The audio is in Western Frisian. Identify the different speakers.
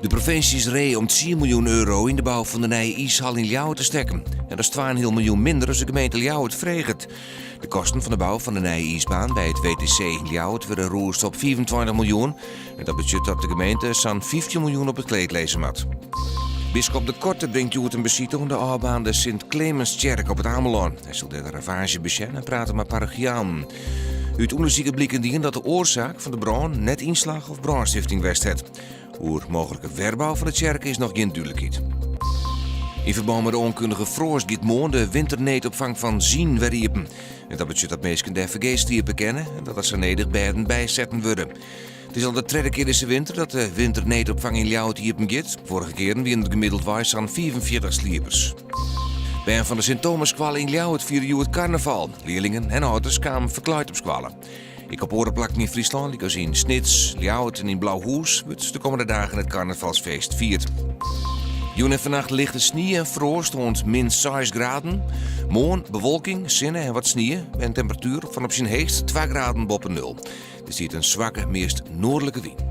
Speaker 1: De provinsje is ree om tsien miljoen euro yn de bou fan de nije iishal yn Ljouwert te stekken. En dat is twaenheal miljoen minder as de gemeente Ljouwert freget. De kosten fan de bou fan de nije iisbaan by it WTC yn Ljouwert wurde rûsd op 25 miljoen. En dat betsjut dat de gemeente sa'n 15 miljoen op it kleed lizze moat. Biskop De Korte bringt hjoed in besite oan de ôfbaarnde Sint Clemenstsjerke op It Amelân. Hy sil dêr de ravaazje besjen en prate mei parochianen. Ut ûndersyk hat bliken dien dat de oarsaak fan de brân net ynslach of brânstifting west hat. Oer mooglike werbou fan de tsjerke is noch gjin dúdlikheid. Yn ferbân mei de oankundige froast giet moarn de winterneedopfang fan Zienn wer iepen. En dat betsjut dat minsken dêr fergees sliepe kinne en dat der sa nedich bêden bysetten wurde. It is al de tredde kear dizze winter dat de winterneedopfang yn Ljouwert iepen giet. Foarige kearen wiene der gemiddeldwei sa'n 45 sliepers. Bern fan de Sint Thomasskoalle yn Ljouwert fiere hjoed karnaval. Learlingen en âlders kamen ferklaaid op skoalle. Ek op oare plakken yn Fryslân, lykas yn Snits, Ljouwert en yn Blauhûs, wurdt de kommende dagen it karnavalsfeest fierd. Jûn en fannacht lichte snie en froast oant min 6 graden. Moarn bewolking, sinne en wat snie en temperatuer fan op syn heechst 2 graden boppe nul. Der stiet in swakke, meast noardlike wyn.